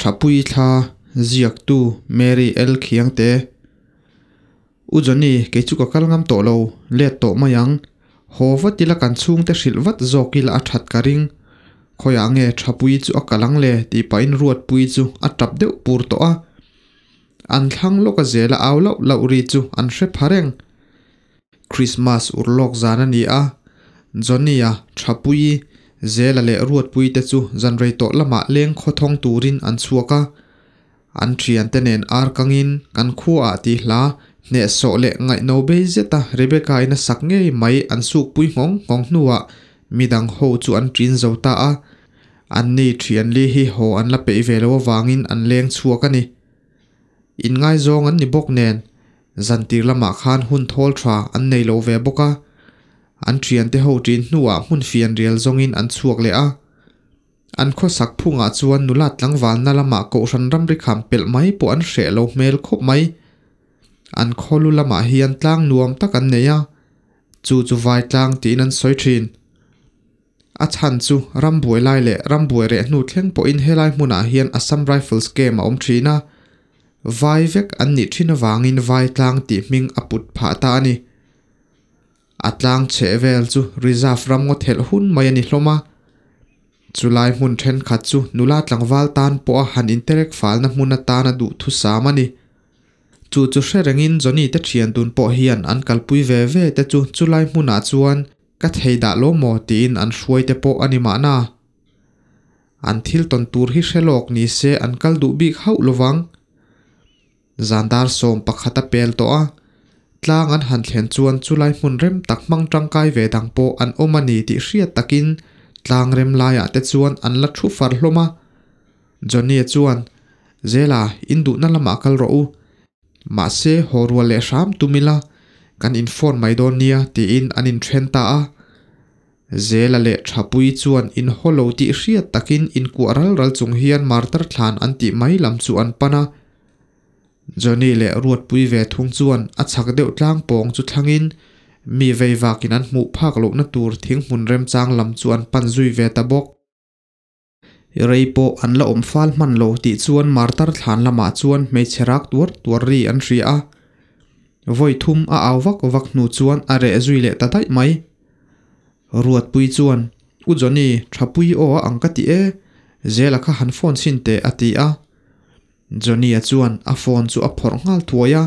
Thapui thla ziaktu Mary L Khiangte. U Johnny, kei chu ka kal ngam tawh lo, let tawh mai ang. Haw vat ila kan chhungte hrilh vat zawk ila a that ka ring. Khawiah nge Thapui chu a kal ang le tih pahin Ruatpui chu a tap deuh pur tawh a. An thlang lawk a zela au lauh lauh ri chu an hre pha reng. Krismas urlawk zan a ni a, Johnny-a, Thapui, Zela leh Ruatpui te chu zan rei tawh lamah leng khawthawng turin an chhuak a. An thiante nen ar kangin kan khuaah tih hla hnehsawh leh ngaihno bei zeta Rebecca-in a sak ngei mai an sukpui nghawng nghawng hnuah midang ho chu an ṭin zo ta a. Anni thianli hi haw an la peih ve lo avangin an leng chhuak a ni. Inngaizawng an ni bawk nen, zantir lamah khan hun thawl tha an nei lo ve bawk a. An thiante ho ṭin hnuah hmun fian rial zawngin an chhuak leh a. An khawsak phungah chuan nula tlangvalna lamah kohhran ramri kham pelh mai pawh an hreh lo hmel khawp mai. An khawlu lamah hian tlang nuam tak an nei a, chu chu vai tlang tiin an sawi thin. A chhan chu rambuai lai leh rambuai reh hnu thleng pawhin helai hmunah hian Assam Rifles camp a awm thin a, vai vek an nih thin avangin vai tlang tih hming a put phah ta a ni. A tlang chheh vel chu reserve ram ngaw thelh hun mai a ni hlawm a. Chulai hmun thenkhat chu nula tlangval tan pawha han interek falna hmun atana duhthusam a ni. Chu chu hre rengin Johnny te thian dun pawh hian an kalpui ve ve te chu chulai hmunah chuan ka thei dah lo maw tiin an hruai te pawh a ni mahna. An thil tawn tur hi hre lawk ni se an kal duh bik hauh lovang. Zan dar 11 a pel tawh a, tlang an han thlen chuan chulai hmun rem tak hmang tangkai ve dang pawh an awm a ni tih hriat takin tlang rem laiah te chuan an la thu far hlawm a. Johnny-a chuan, Zela, in duhna lamah kal rawh u. Mahse, haw rual leh hram tum ila, kan in phone mai dawn nia tiin an inthen ta a. Zela leh Thapui chuan in haw lo tih hriat takin inkuah ral ral chung hian martar thlan an tih mai lam chu an pan a. Johnny leh Ruatpui ve thung chuan a chhak deuh tlang pawng chu thlangin mi vei vakin an hmuh phak lohna tur thing hmun remchang lam chu an pan zui ve ta bawk. Rei pawh an la awm fal hman lo tih chuan martar thlan lamah chuan hmeichhe rak tuar tuar ri an hria a. Vawi thum a au vak vak hnu chuan a reh zui leh ta daih mai. Ruatpui chuan, U Johnny, Thapui aw a ang ka ti e, Zela kha han phone chhin teh a ti a. Johnny-a chuan a phone chu a phawrh nghal thuai a.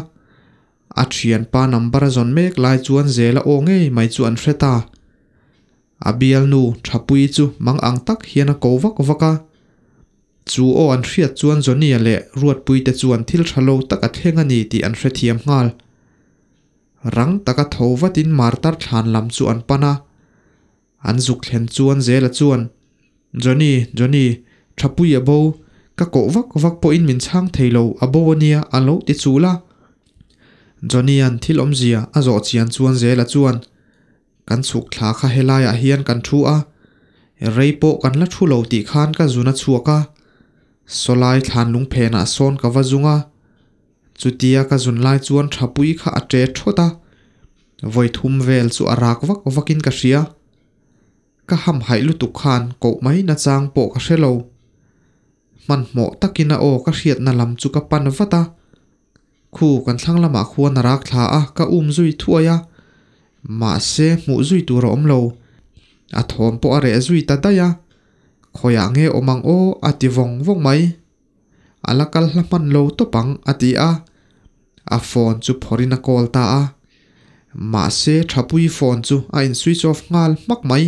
A thianpa number a zawn mek lai chuan Zela aw ngei mai chu an hre ta. A bialnu Thapui chu mang ang tak hian a ko vak vak a. Chu aw an hriat chuan Johnny-a leh Ruatpui te chuan thil tha lo tak a thleng a ni tih an hrethiam nghal. Rang taka tho vatin martar thlan lam chu an pan a. An zuk thlen chuan Zela chuan, Johnny, Johnny, Thapui a bo, ka koh vak vak pawhin min chhang thei lo, a bo a nia, a lo ti chul a. Johnny-a'n thil awmzia a zawh chian chuan Zela chuan, Kan chhuk thla kha helaiah hian kan thu a, rei pawh kan la thu lo tih khan ka zun a chhuak a, sawlai thlan lung phenah sawn ka va zung a, chutia ka zun lai chuan Thapui kha a ṭe thawt a, vawi thum vel chu a rak vak vakin ka hria. Ka hamhaih lutuk khan koh mai nachang pawh ka hre lo. Hmanhmawh takin a aw ka hriatna lam chu ka pan vat a. Khu kan thlang lamah khuan a rak thla a, ka um zui thuai a. Mahse hmuh zui tur a awm lo. A thawm pawh a reh zui ta daih a. Khawiah nge awm ang aw a ti vawng vawng mai. A la kal hla hman lo tawp ang a ti a. A phone chu phawrhin a call ta a. Mahse Thapui phone chu a in switch off nghal hmak mai.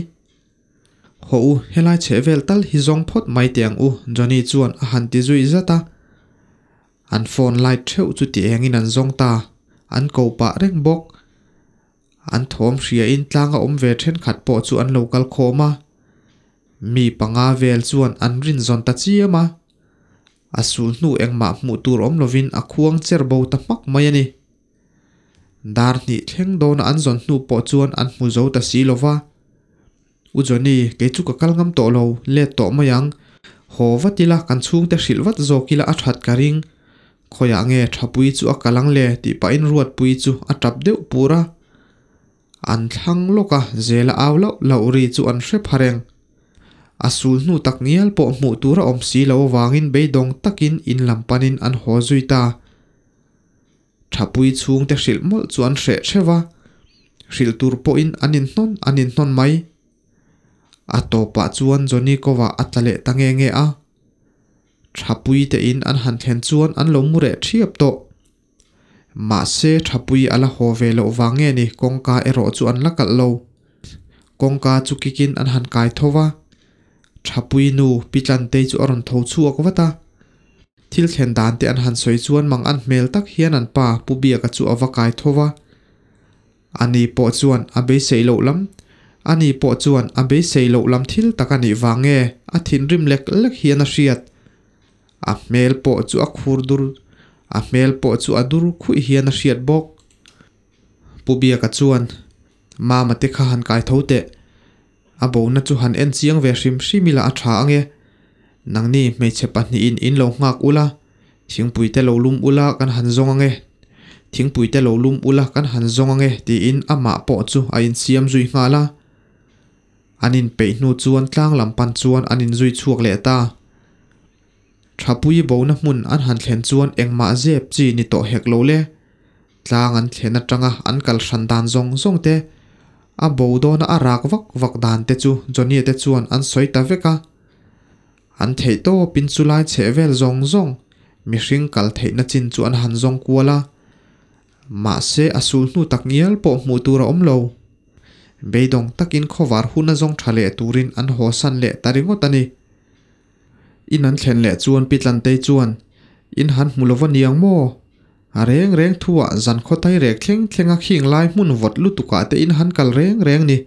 Haw u, helai chheh vel tal hi zawng phawt mai teh ang u Johnny chuan a han ti zui zat a. An phone light theuh chu ti engin an zawng ta, an ko pah reng bawk. An thawm hriain tlanga awm ve thenkhat pawh chu an lo kal khawm a. Mi panga vel chuan an rin zawn ta chiam a. A sul hnu engmah hmuh tur awm lovin a khuang cher bo ta hmak mai a ni. Dar hnih thleng dawna an zawn hnu pawh chuan an hmu zo ta si lova. U Johnny, kei chu ka kal ngam tawh lo, let tawh mai ang. Haw vat ila, kan chhungte hrilh vat zawk ila a that ka ring. Khawiah nge Thapui chu a kal ang le tih pahin Ruatpui chu a tap deuh pur a. An thlang lawk a, Zela au lauh lauh ri chu an hre pha reng. A sul hnu tak ngial pawh hmuh tur a awm si lo avangin beidawng takin in lam panin an haw zui ta. Thapui chhungte hrilh mawlh chu an hreh theuh a, hrilh tur pawhin an inhnawn an inhnawn mai. A tawpah chuan Johnny kovah a tla leh ta nge nge a. Thapui te in an han thlen chuan an lo mu reh thiap tawh. Mahse Thapui a la haw ve loh vang nge ni kawngka erawh chu an la kalh lo. Kawngka chu kikin an han kai tho va. Thapui nu Pi Tlantei chu a rawn tho chhuak vat a. Thil thlen dan te an han sawi chuan mang an hmel tak hian an pa Pu Biaka chu a va kai tho va. Ani pawh chuan a beisei loh lam Ani pawh chuan a beisei loh lam thil tak a nih vang nge a thinrim lek lek hian a hriat. A hmel pawh chu a khur dur A hmel pawh chu a dur khuih hian a hriat bawk. Pu Biaka chuan, Mama te kha han kai tho teh. A bona chu han en chiang ve hrim hrim ila a tha ange. Nangni hmeichhe pahnihin in lo nghak ula, thingpui te lo lum ula kan han zawng ange, thingpui te lo lum ula kan han zawng ange tiin amah pawh chu a insiam zui nghal a. An inpeih hnu chuan tlang lam pan chuan an inzui chhuak leh ta. Thapui bona hmun an han thlen chuan engmah zep chi ni tawh hek lo le. Tlang an thlen atanga an kal hran dan zawng zawng te, a bo dawna a rak vak vak dan te chu Johnny te chuan an sawi ta vek a. An theih tawpin chu lai chheh vel zawng zawng mihring kal theihna chin chu an han zawng kual a. Mahse a sul hnu tak ngial pawh hmuh tur a awm lo. Beidawng takin khawvar hun a zawng tha leh turin an haw san leh ta ringawt a ni. In an thlen leh chuan Pi Tlantei chuan, In han hmu lova niang maw? A reng reng thuah zan khawtai rek thleng thleng a khing lai hmun vawt lutukah te in han kal reng reng ni.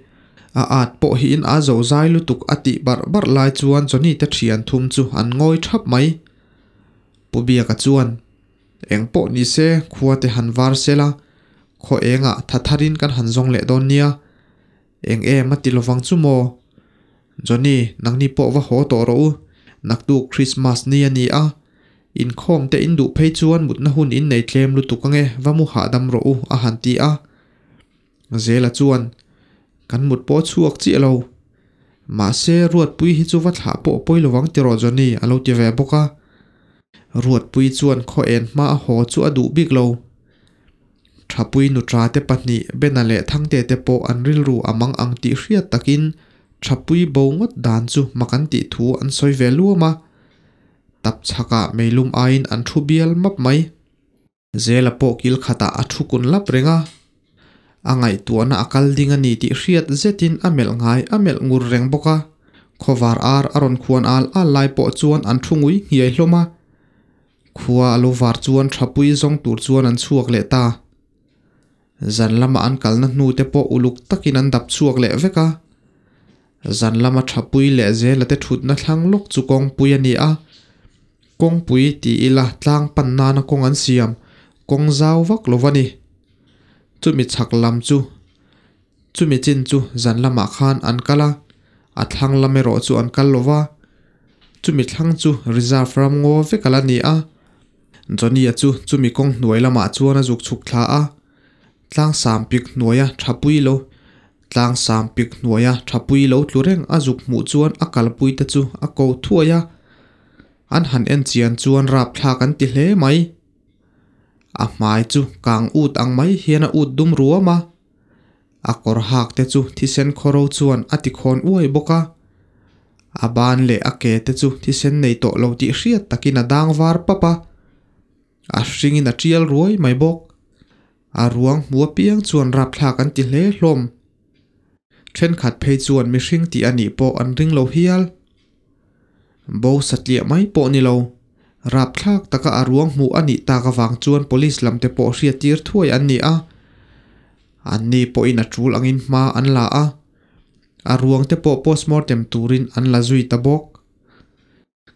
A at pawh hi in a zo zai lutuk a tih barh barh lai chuan Johnny te thian thum chu an ngawi thap mai. Pu Biaka chuan, Eng pawh ni se khua te han var sela, khaw engah tha tharin kan han zawng leh dawn nia. Eng em a ti lovang chu maw? Johnny, nangni pawh va haw tawh rawh u. Naktuk Christmas ni a ni a. Inkhawm te in duh phei chuan mutna hun in nei tlem lutuk ange, va mu hahdam rawh u, a han ti a. Zela chuan, Kan mut pawh chhuak chiah lo. Mahse, Ruatpui hi chu va thlah pawh pawi lovang ti rawh Johnny, a lo ti ve bawk a. Ruatpui chuan khaw en hma a haw chu a duh bik lo. Thapui nutra te pahnih Bena leh Thangte te pawh an rilru a mang ang tih hriat takin Thapui bo ngawt dan chu mak an tih thu an sawi ve luam a. Tap chhakah meilum aiin an thu bial map mai. Zela pawh kil khatah a thu kun lap reng a. A ngaihtuahna a kal ding a ni tih hriat zetin a melh ngai a melh ngur reng bawk a. Khawvar ar a rawn khuan al al lai pawh chuan an thu ngui nghiai hlawm a. Khua a lo var chuan thapui zawng tur chuan an chhuak leh ta. Zan lama an kalna hnu te pawh uluk takin an dap chhuak leh vek a. Zan lama thapui leh zela te thutna thlang lawk chu kawngpui a ni a. Kawngpui ti ila tlang pan nana kawng an siam, kawng zau vak lo va ni. Chumi chhak lam chu, chumi chin chu zan lamah khan an kal a, a thlang lam erawh chu an kal lo va. Chumi thlang chu reserve ram ngaw vek a la ni a. Johnny-a chu chumi kawng hnuai lamah chuan a zuk chhuk thla a. Tlang sam pik hnuaia thapui lo Tlang sam pik hnuaia thapui lo tlu reng a zuk hmuh chuan a kalpui te chu a ko thuai a. An han en chian chuan rapthlak an ti hle mai. A hmai chu kang ut ang mai hian a ut dum ruam a. A kawr hak te chu thisen khawro chuan a ti khawn uai bawk a. A ban leh a ke te chu thisen nei tawh lo tih hriat takin a dang var pap a. A hringin a tial ruai mai bawk. A ruang hmu apiang chuan rapthlak an ti hle hlawm. Thenkhat phei chuan mihring tih a nih pawh an ring lo hial. Bo satliah mai pawh ni lo. Rapthlak taka a ruang hmuh a nih tak avang chuan police lam te pawh hriattir thuai an ni a. Anni pawhin a tul angin hma an la a. A ruang te pawh postmortem turin an la zui ta bawk.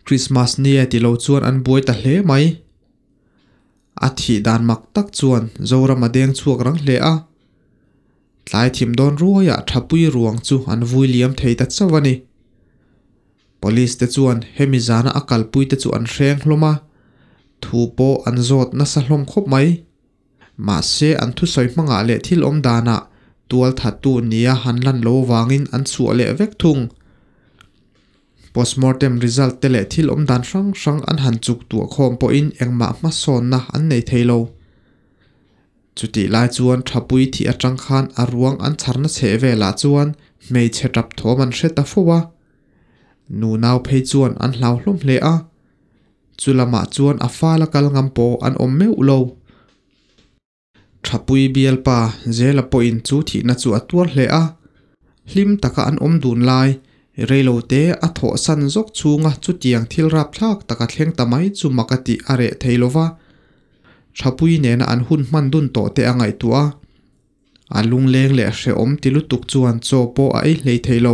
Christmas ni e ti lo chuan an buai ta hle mai. A thih dan mak tak chuan Zoram a deng chhuak rang hle a. Tlai thim dawn ruaiah Thapui ruang chu an vui liam thei ta chauh a ni. Police te chuan hemi zana a kalpui te chu an hreng hlawm a, thu pawh an zawt nasa hlawm khawp mai. Mahse an thusawi hmangah leh thil awm danah tual thattu nia han lan lo vangin an chhuah leh vek thung. Postmortem result te leh thil awm dan hrang hrang an han chuk tuah khawm pawhin engmah hmasawnna an nei thei lo. Chutih lai chuan Thapui thih atang khan a ruang an chharna chheh velah chuan hmeichhe tap thawm an hre ta fo a. Nu nau phei chuan an hlau hlawm hle a. Chu lamah chuan a fala kal ngam pawh an awm meuh lo. Thapui bialpa Zela pawhin chu thihna chu a tuar hle a. Hlim taka an awm dun lai, reilote a thawhsan zawk chhunga chutiang thil rapthlak taka thleng ta mai chu mak a tih a reh thei lo va. Thapui nena an hun hman dun tawh te a ngaihtuah a. A lungleng leh hrehawm ti lutuk chuan chaw pawh a ei hlei thei lo.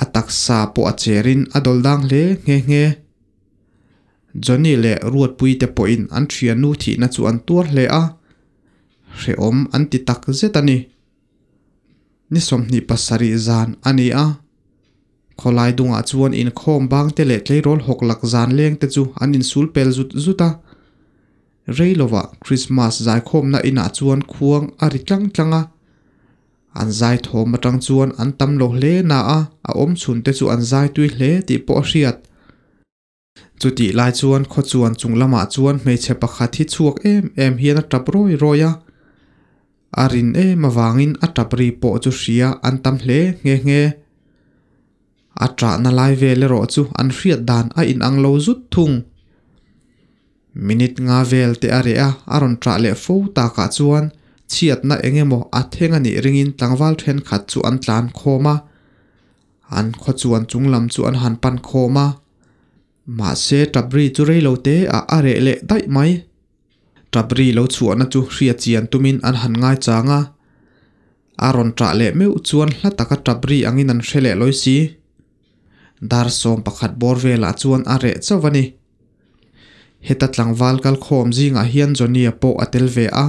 A taksa pawh a cherin a dawl dang hle nghe nghe. Johnny leh Ruatpui te pawhin an thiannu thihna chu an tuar hle a, hrehawm an ti tak zet a ni. Ni 27 zan a ni a, khawlai dungah chuan inkhawm bang te leh tleirawl hawk lak zan leng te chu an insul pel zut zut a. Rei lovah Krismas zaikhawmna inah chuan khuang a ri tlang tlang a. An zai thawm atang chuan an tam lo hle na a, a awm chhun te chu an zai tui hle tih pawh a hriat. Chutih lai chuan khawchuan chung lamah chuan hmeichhe pakhat hi chhuak em em hian a tap rawi rawi a. A rin em avangin a tap ri pawh chu hria an tam hle nghe nghe. A ṭahna lai vel erawh chu an hriat dan a inang lo zut thung. Minute nga vel te a reh a, a rawn ṭah leh fo takah chuan chhiatna eng emaw a thleng a nih ringin tlangval ṭhenkhat chu an tlan khawm a. An khawchuan chung lam chu an han pan khawm a. Mahse ṭap ri chu rei lo te ah a reh leh daih mai. Ṭap ri lo chhuahna chu hria chian tumin an han ngaichang a. A rawn ṭah leh meuh chuan hla taka ṭap ri angin an hre leh lawi si. Dar 11 bawr velah chuan a reh chauh a ni. Heta tlangval kal khawm zingah hian Johnny-a pawh a tel ve a.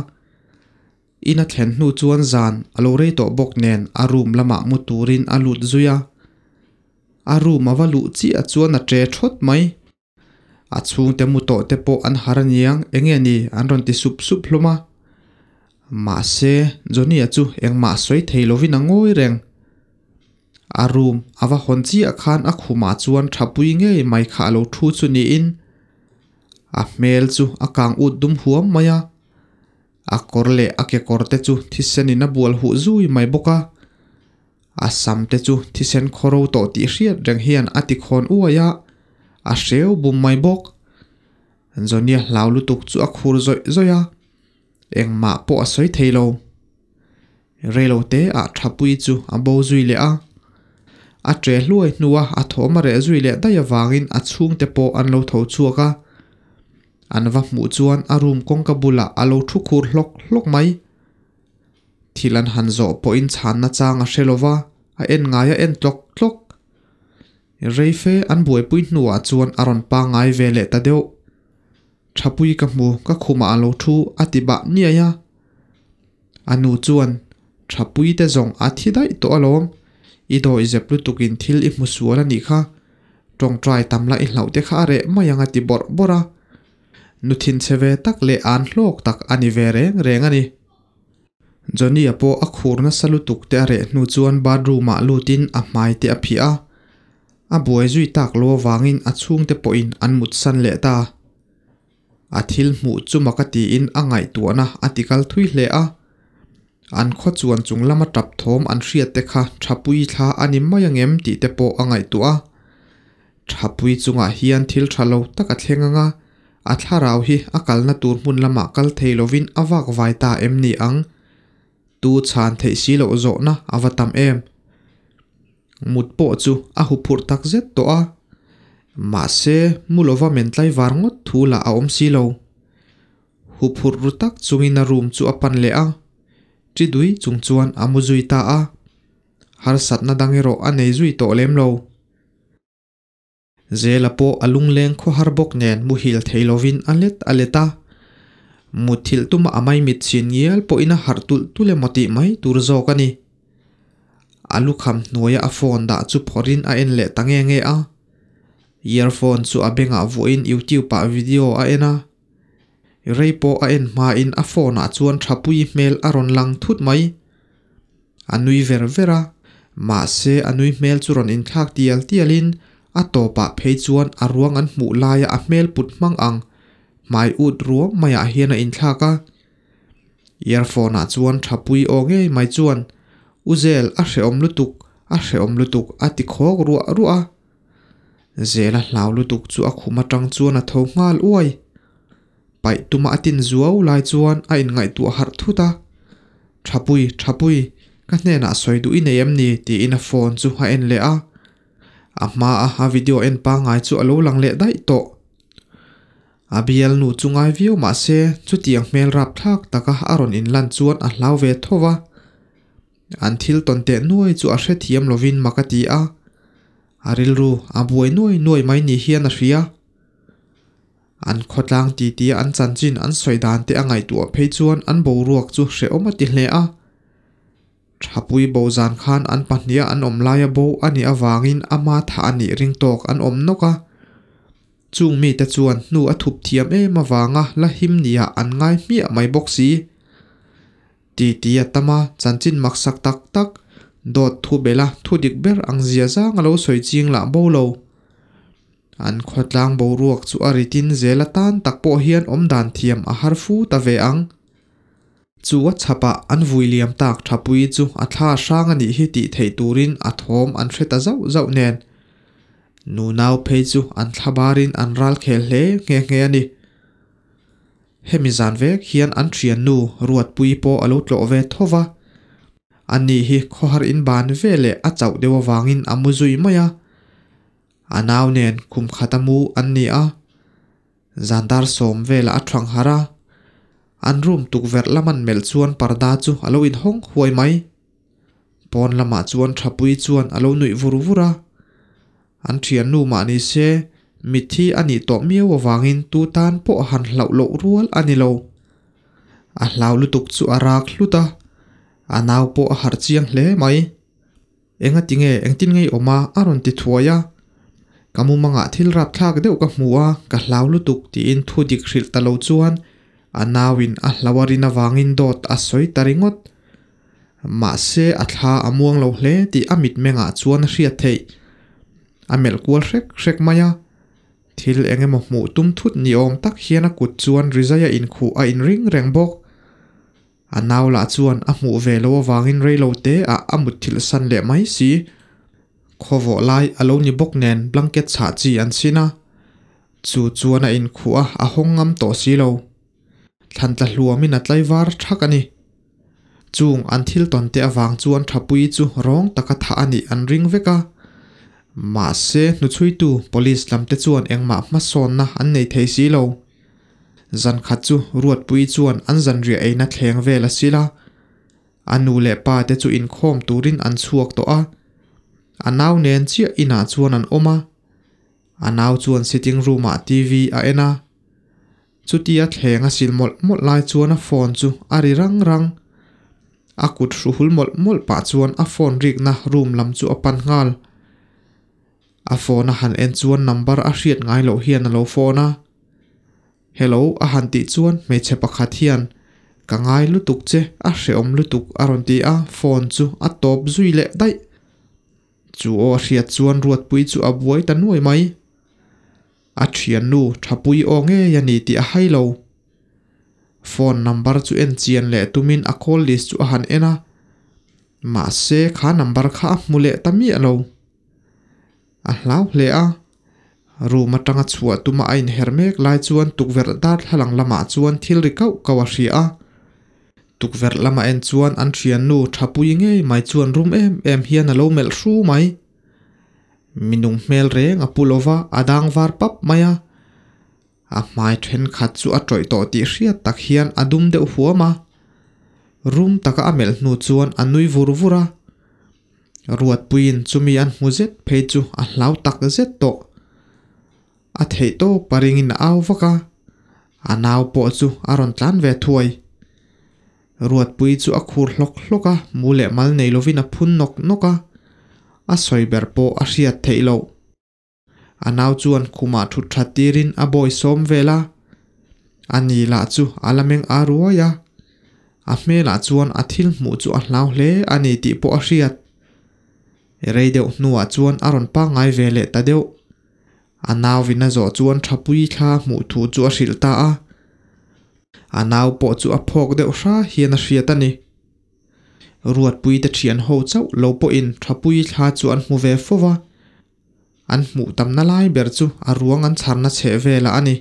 In a thlen hnu chuan zan a lo rei tawh bawk nen a room lamah mu turin a lut zui a. A room a va luh chiah chuan a ṭe ṭhawt mai. A chhungte mu tawh te pawh an har aniang enge ni an rawn ti sup sup hlawm a. Mahse, Johnny-a chu engmah sawi thei lovin a ngawi reng. A room a va hawn chiah khan a khumah chuan thapui ngei mai kha a lo thu chu niin a hmel chu a kang ut dum huam mai a. A kawr leh a kekawr te chu thisenin a bual huh zui mai bawk a. A sam te chu thisen khawro tawh tih hriat reng hian a ti khawn uai a, a hreu bum mai bawk. Johnny-a hlau lutuk chu a khur zawih zawih a, engmah pawh a sawi thei lo. Reilote ah Thapui chu a bo zui leh a. A ṭe hluai hnua a thawm a reh zui leh daih avangin a chhungte pawh an lo tho chhuak a. An va hmuh chuan a room kawngka bulah a lo thu khur hlawk hlawk mai. Thil an han zawh pawhin chhanna chang a hre lova, a en ngai a en tlawk tlawk. Reife an buaipui hnuah chuan a rawn pangngai ve leh ta deuh. Thapui ka hmu, ka khumah a lo thu a ti bah niai a. A nu chuan, Thapui te zawng a thi daih tawh alawm, i dawi zep lutukin thil i hmu sual a nih kha. Tawngtai tam la i hlauh te kha a reh mai ang a ti bawrh bawrh a. Nu thinchhe ve tak leh an hlawk tak a ni ve reng reng a ni. Johnny-a pawh a khur nasa lutuk te a reh hnu chuan bathroom-ah lutin a hmai te a phih a. A buai zui tak lo avangin a chhungte pawhin an mutsan leh ta. A thil hmuh chu mak a tiin a ngaihtuahna a ti kal thui hle a. An khaw chuan chung lama tap thawm an hriat te kha Thapui thla a ni mai angem tih te pawh a ngaihtuah a. Thapui chungah hian thil tha lo tak a thleng anga, a thlarau hi a kalna tur hmun lamah kal thei lovin a vak vai ta em ni ang? Tu chhan theih si loh zawhna a va tam em? Mut pawh chu a huphurh tak zet tawh a. Mahse, mu lova men tlaivar ngawt thu lah a awm si lo. Huphurh ru tak chungin a room chu a pan leh a. Ṭi dui chung chuan a mu zui ta a. Harsatna dang erawh a nei zui tawh lem lo. Zela pawh a lungleng khawhar bawk nen muhil thei lovin a let a let a. Mutthilh tuma a maimit chin ngial pawhin a harh tulh tulh emaw tih mai tur zawk a ni. A lukham hnuaia a phone dah chu phawrhin a en leh ta nge nge a. Earphone chu a bengah vuahin YouTube ah video a en a. Rei pawh a en hmain a phone ah chuan Thapui hmel a rawn lang thut mai. A nui ver ver a. Mahse a nui hmel chu rawn inthlak tial tialin a tawpah phei chuan a ruang an hmuh laia a hmel put hmang ang hmai ut ruam maiah hian a inthlak a. Earphone ah chuan Thapui aw ngei mai chuan, U Zel, a hrehawm lutuk, a hrehawm lutuk a ti khawk ruah ruah a. Zela hlau lutuk chu a khum atang chuan a tho nghal uai. Paih tuma a tin zuau lai chuan a inngaihtuah harh thut a. Thapui, Thapui, ka hnenah sawi duh i nei em ni? tiin a phone chu a en leh a. A hmaa a video en pangngai chu a lo lang leh daih tawh. A bialnu chu ngai viau mah se chutiang hmel rapthlak taka a rawn inlan chuan a hlau ve tho va. An thil tawn teh nuai chu a hrethiam lovin mak a ti a. A rilru a buai nuai nuai mai ni hian a hria. An khawtlang titia an chanchin an sawi dan te a ngaihtuah phei chuan an boruak chu hrehawm a ti hle a. Thapui bo zan khan an pahniha an awm laia bo a nih avangin ama thah a nih ring tawk an awm nawk a. Chung mite chuan hnu a thup thiam em avanga la him niah an ngai hmiah mai bawk si. Titi a tam a, chanchin maksak tak tak, dawt thu bela thu dik ber ang zia zang a lo sawi ching lah bo lo. An khawtlang boruak chu a ritin zel atan tak pawh hian awmdan thiam a har fu ta ve ang. Chu a chhapah an vui liam tak Thapui chu a thla hrang a nih hi tih theih turin a thawm an hre ta zauh zauh nen. Nunau phei chu an thla barin an ral khel hle nghe nghe a ni. Hemi zan vek hian an thiannu Ruatpui pawh a lo tlawh ve tho va. Ani hi khawhar in ban veleh a chauh deuh avangin a mu zui mai a. A nau nen kum khat a mu an ni a. Zan dar sawm velah a thang harh a. An room tukverh lam an melh chuan parda chu a lo inhawng huai mai. Pawn lamah chuan Thapui chuan a lo nuih vur vur a. An thiannu mah ni se, mitthi a nih tawh miau avangin tu tan pawh han hlauh loh rual a ni lo. A hlau lutuk chu a rak hlut a, a nau pawh a harh chiang hle mai. Enga tinge engtin ngei awm a a rawn ti thuai a. Ka mumangah thil rapthlak deuh ka hmu a, ka hlau lutuk tiin thu dik hrilh ta lo chuan a nauin a hlau a rin avangin dawt a sawi ta ringawt. Mahse a thla a muang lo hle tih a mitmengah chuan a hriat theih. A melh kual hrek hrek mai a. Thil eng emaw hmuh tum thut ni awm tak hian a kut chuan rizai a inkhuh a inring reng bawk. A nau lah chuan a hmuh ve lo avangin reilo te ah a mutthilh san leh mai si. Khawvawh lai a lo ni bawk nen blanket chhah chi an sin a. Chu chuan a inkhuh a, a hawng ngam tawh si lo. Thlan tla hluamin a tlaivar thak a ni. Chung an thil tawn te avang chuan Thapui chu rawng taka thah a nih an ring vek a. Mahse hnuchhuitu police lam te chuan engmah hmasawnna an nei thei si lo. Zan khat chu Ruatpui chuan an zanriah eina thleng vel a sil a. A nu leh pa te chu inkhawm turin an chhuak tawh a. A nau nen chiah inah chuan an awm a. A nau chuan sitting room ah TV a en a. Chutia thleng a sil mawlh mawlh lai chuan a phone chu a ri rang rang. A kut hruhul mawlh mawlh pah chuan a phone rikna room lam chu a pan nghal. A phone a han en chuan number a hriat ngai loh hian a lo phone a. Hello a han tih chuan hmeichhe pakhat hian Ka ngai lutuk che, a hrehawm lutuk a rawn ti a, phone chu a tawp zui leh daih. Chu aw a hriat chuan Ruatpui chu a buai ta nuai mai. A thiannu Thapui aw ngei a ni tih a hai lo. Phone number chu en chian leh tumin a call list chu a han en a, mahse kha number kha a hmu leh ta miah lo. A hlau hle a, room atanga chhuah tuma a inher mek lai chuan tukverh darthlalang lamah chuan thil ri kauh kauh a hria a. Tukverh lama en chuan an thiannu Thapui ngei mai chuan rum em em hian a lo melh hru mai. Minung hmel reng a pu lova a dang var pap mai a. A hmai thenkhat chu a tawih tawh tih hriat tak hian a dum deuh huam a. Rum taka a melh hnu chuan a nui vur vur a. Ruatpuiin chumi an hmu zet phei chu a hlau tak zet tawh. A theih tawp a ringin a au vak a, a nau pawh chu a rawn tlan ve thuai. Ruatpui chu a khur hlawk hlawk a, mu leh mal nei lovin a phun nawk nawk a, a sawi ber pawh a hriat theih loh. A nau chuan khumah thut that tirin a bawi sawm vel a, a ni lah chu a la meng ar ruai a, a hmelah chuan a thil hmuh chu a hlau hle a ni tih pawh a hriat. Rei deuh hnuah chuan a rawn pangngai ve leh ta deuh. A nauvin a zawh chuan Thapui thla hmuh thu chu a hrilh ta a. A nau pawh chu a phawk deuh hra hian a hriat a ni. Ruatpui te thian ho chauh lo pawhin Thapui thla chu an hmu ve fo va. An hmuh tamna lai ber chu a ruang an chharna chheh velah a ni.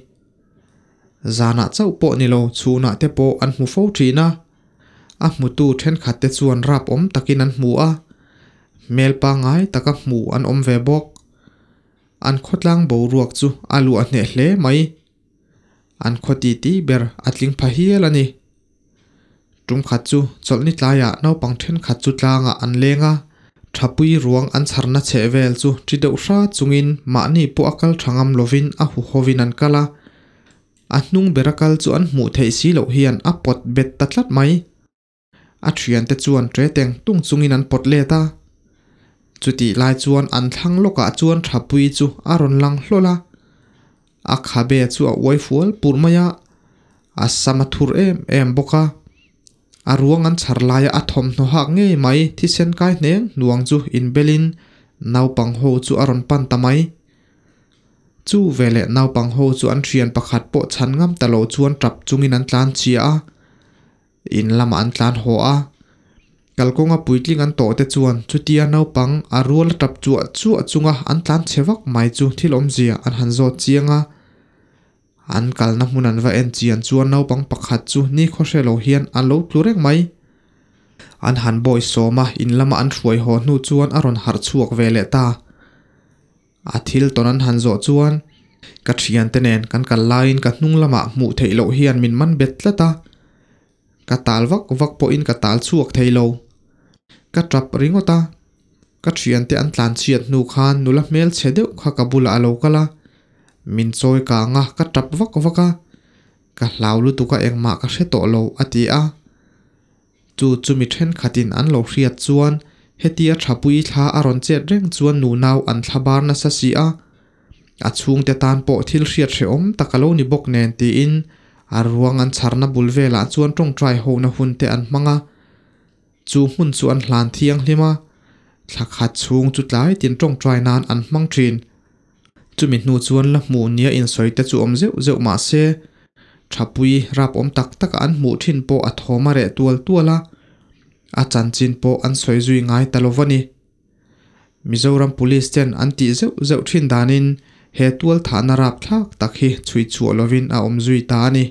Zanah chauh pawh ni lo chhunah te pawh an hmu fo thin a. A hmutu thenkhat te chuan rap awm takin an hmu a, hmel pangngai taka hmu an awm ve bawk. An khawtlang boruak chu a luah hneh hle mai. An khaw titi ber a tling pha hial a ni. Tum khat chu chawlhni tlaiah naupang thenkhat chu tlangah an leng a, thapui ruang an chharna chheh vel chu ṭi deuh hra chungin mahni pawh a kal ṭha ngam lovin a huhovin an kal a. A hnung bera kal chu an hmuh theih si loh hian a pawt bet ta tlat mai. A thiante chuan ṭe teng tung chungin an pawt let a. Chutih lai chuan an thlang lawkah chuan Thapui chu a rawn lang hlawl a. A khabe chu a uai fual pur mai a, a sam a thur em em bawk a. A ruang an chhar laia a thawmhnaw hak ngei mai thisen kai hneng hnuang chu inbelin naupang ho chu a rawn pan ta mai. Chu veleh naupang ho chu an thian pakhat pawh chhan ngam ta lo chuan tap chungin an tlan chhia a, in lamah an tlan haw a. Kalkawnga puitling an tawh te chuan chutia naupang a rual a tap chuah chuah chunga an tlan chhe vak mai chu thil awmzia an han zawt chiang a. An kalna hmun an va en chian chuan naupang pakhat chu ni khawhre lo hian a lo tlu reng mai. An han bawi sawm a, in lama an hruai haw hnu chuan a rawn harh chhuak ve leh ta. A thil tawn an han zawh chuan ka thiante nen kan kal laiin ka hnung lamah hmuh theih loh hian min man bet tlat a. Ka tal vak vak pawhin ka tal chhuak thei lo. Ka tap ringawt a. Ka thiante an tlan chhiat hnu khan nula hmel chhe deuh kha ka bulah a lo kal a. Min chawi kang a, ka tap vak vak a. Ka hlau lutuk a engmah ka hre tawh lo, a ti a. Chu chu mi thenkhatin an lo hriat chuan hetia Thapui thla a rawn chet reng chuan nunau an thla bar nasa si a. A chhungte tan pawh thil hriat hrehawm tak a lo ni bawk nen tiin a ruang an chharna bul velah chuan tawngtai hona hun te an hmang a. Chu hmun chu an hlan thianghlim a, thla khat chhung chu tlai tin tawngtai nan an hmang thin. Chumi hnu chuan la hmuh nia insawi te chu awm zeuh zeuh mah se, Thapui rap awm tak taka an hmuh thin pawh a thawm a reh tual tual a, a chanchin pawh an sawi zui ngai ta lo va ni. Mizoram Police ten an tih zeuh zeuh thin danin he tual thahna rapthlak tak hi chhui chhuah lovin a awm zui ta a ni.